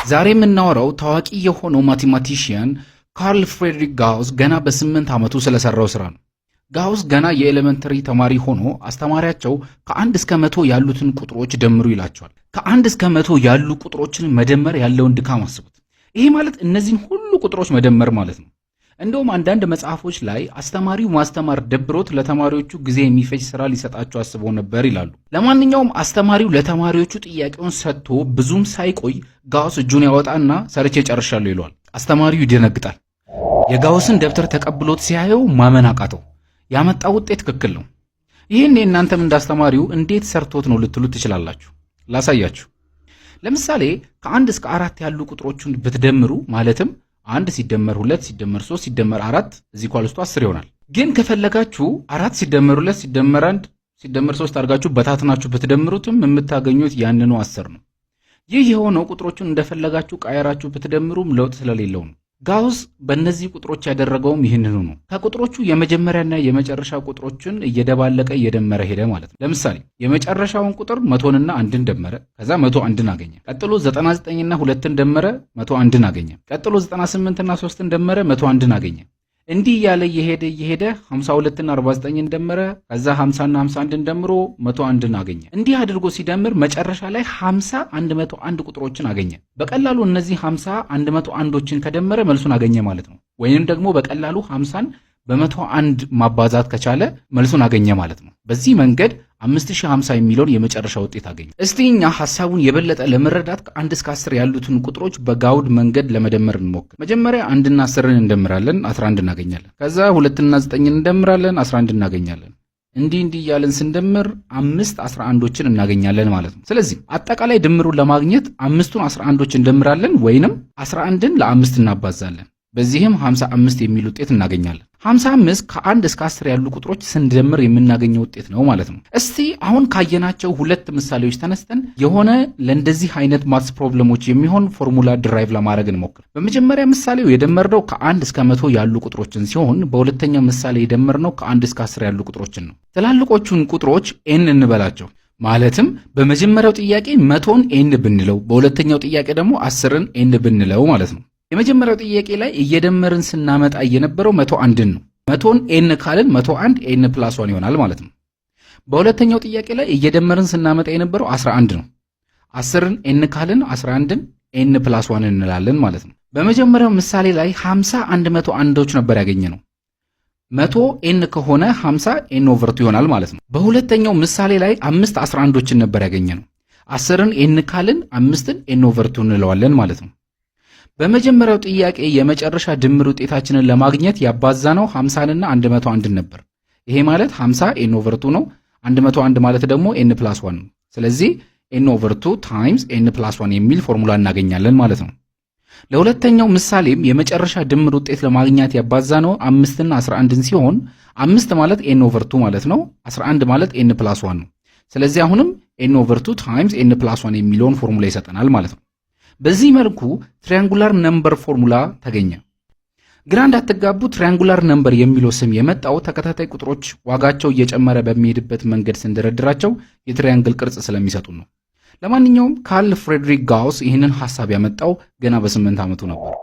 ዛሬ የምናወራው ታዋቂ የሆነው mathematician ካርል ፍሬድሪክ ጋውስ ገና በ8 ዓመቱ ስለሰራው ስራ ነው። ጋውስ ገና የ elementary ተማሪ ሆኖ አስተማሪያቸው ከ1 እስከ 100 ያሉትን ቁጥሮች ደምሩ ይላቸዋል። ከ1 እስከ 100 ያሉ ቁጥሮችን መደመር ያለውን ድካም አስቡት። ይሄ ማለት እነዚህን ሁሉ ቁጥሮች መደመር ማለት ነው። እንደውም አንዳንድ መጽሐፎች ላይ አስተማሪው ማስተማር ደብሮት ለተማሪዎቹ ጊዜ የሚፈጅ ስራ ሊሰጣቸው አስቦ ነበር ይላሉ። ለማንኛውም አስተማሪው ለተማሪዎቹ ጥያቄውን ሰጥቶ ብዙም ሳይቆይ ጋውስ እጁን ያወጣና ሰርቼ ጨርሻለሁ ይለዋል። አስተማሪው ይደነግጣል። የጋውስን ደብተር ተቀብሎት ሲያየው ማመን አቃተው። ያመጣው ውጤት ትክክል ነው። ይህን እናንተም እንዳስተማሪው እንዴት ሰርቶት ነው ልትሉ ትችላላችሁ። ላሳያችሁ። ለምሳሌ ከ1 እስከ 4 ያሉ ቁጥሮችን ብትደምሩ፣ ማለትም 1 ሲደመር 2 ሲደመር 3 ሲደመር 4 is equals to 10 ይሆናል። ግን ከፈለጋችሁ 4 ሲደመር 2 ሲደመር 1 ሲደመር 3 አድርጋችሁ በታትናችሁ ብትደምሩትም የምታገኙት ያንኑ 10 ነው። ይህ የሆነው ቁጥሮቹን እንደፈለጋችሁ ቀያይራችሁ ብትደምሩም ለውጥ ስለሌለው ነው። ጋውስ በእነዚህ ቁጥሮች ያደረገውም ይህንኑ ነው። ከቁጥሮቹ የመጀመሪያና የመጨረሻ ቁጥሮችን እየደባለቀ እየደመረ ሄደ ማለት ነው። ለምሳሌ የመጨረሻውን ቁጥር 100ንና 1ን ደመረ። ከዛ 101ን አገኘ። ቀጥሎ 99ና 2ን ደመረ፣ 101ን አገኘ። ቀጥሎ 98ና 3ን ደመረ፣ 101ን አገኘ። እንዲህ እያለ እየሄደ እየሄደ 52ና 49ን ደመረ። ከዛ 50ና 51ን ደምሮ 101ን አገኘ። እንዲህ አድርጎ ሲደምር መጨረሻ ላይ 50 101 ቁጥሮችን አገኘ። በቀላሉ እነዚህ 50 101ዎችን ከደመረ መልሱን አገኘ ማለት ነው። ወይንም ደግሞ በቀላሉ 50ን በ101 ማባዛት ከቻለ መልሱን አገኘ ማለት ነው። በዚህ መንገድ 5050 የሚለውን የመጨረሻ ውጤት አገኘ። እስቲ እኛ ሐሳቡን የበለጠ ለመረዳት ከ1 እስከ 10 ያሉትን ቁጥሮች በጋውስ መንገድ ለመደመር እንሞክር። መጀመሪያ 1ና 10ን እንደምራለን፣ 11 እናገኛለን። ከዛ 2ና 9ን እንደምራለን፣ 11 እናገኛለን። እንዲህ እንዲህ እያለን ስንደምር አምስት 11ዎችን እናገኛለን ማለት ነው። ስለዚህ አጠቃላይ ድምሩን ለማግኘት አምስቱን 11ዎች እንደምራለን ወይንም 11ን ለአምስት እናባዛለን። በዚህም 55 የሚል ውጤት እናገኛለን። 55 ከ1 እስከ 10 ያሉ ቁጥሮች ስንደምር የምናገኘው ውጤት ነው ማለት ነው። እስቲ አሁን ካየናቸው ሁለት ምሳሌዎች ተነስተን የሆነ ለእንደዚህ አይነት maths problem ኦች የሚሆን formula derive ለማድረግ እንሞክር። በመጀመሪያ ምሳሌው የደመርነው ከ1 እስከ 100 ያሉ ቁጥሮችን ሲሆን በሁለተኛው ምሳሌ የደመርነው ከ1 እስከ 10 ያሉ ቁጥሮችን ነው። ትላልቆቹን ቁጥሮች n እንበላቸው። ማለትም በመጀመሪያው ጥያቄ 100ን n ብንለው፣ በሁለተኛው ጥያቄ ደግሞ 10ን n ብንለው ማለት ነው። የመጀመሪያው ጥያቄ ላይ እየደመርን ስናመጣ የነበረው 101ን ነው። 100ን n ካልን 101 n plus one ይሆናል ማለት ነው። በሁለተኛው ጥያቄ ላይ እየደመርን ስናመጣ የነበረው 11 ነው። 10ን n ካልን 11ን n plus one እንላለን ማለት ነው። በመጀመሪያው ምሳሌ ላይ 50 101ዎች ነበር ያገኘነው። 100 n ከሆነ 50 n over two ይሆናል ማለት ነው። በሁለተኛው ምሳሌ ላይ አምስት 11ዎችን ነበር ያገኘነው። 10ን n ካልን አምስትን n over two እንለዋለን ማለት ነው። በመጀመሪያው ጥያቄ የመጨረሻ ድምር ውጤታችንን ለማግኘት ያባዛነው 50ንና 101ን ነበር። ይሄ ማለት 50 n over two ነው። 101 ማለት ደግሞ n plus one ነው። ስለዚህ n over two times n plus one የሚል ፎርሙላ እናገኛለን ማለት ነው። ለሁለተኛው ምሳሌም የመጨረሻ ድምር ውጤት ለማግኘት ያባዛነው አምስትና 11ን ሲሆን አምስት ማለት n over two ማለት ነው። 11 ማለት n plus one ነው። ስለዚህ አሁንም n over two times n plus one የሚለውን ፎርሙላ ይሰጠናል ማለት ነው። በዚህ መልኩ triangular number formula ተገኘ። ግራ እንዳትጋቡ፣ triangular number የሚለው ስም የመጣው ተከታታይ ቁጥሮች ዋጋቸው እየጨመረ በሚሄድበት መንገድ ስንደረድራቸው የ triangle ቅርጽ ስለሚሰጡን ነው። ለማንኛውም ካርል ፍሬድሪክ ጋውስ ይህንን ሐሳብ ያመጣው ገና በ8 ዓመቱ ነበር።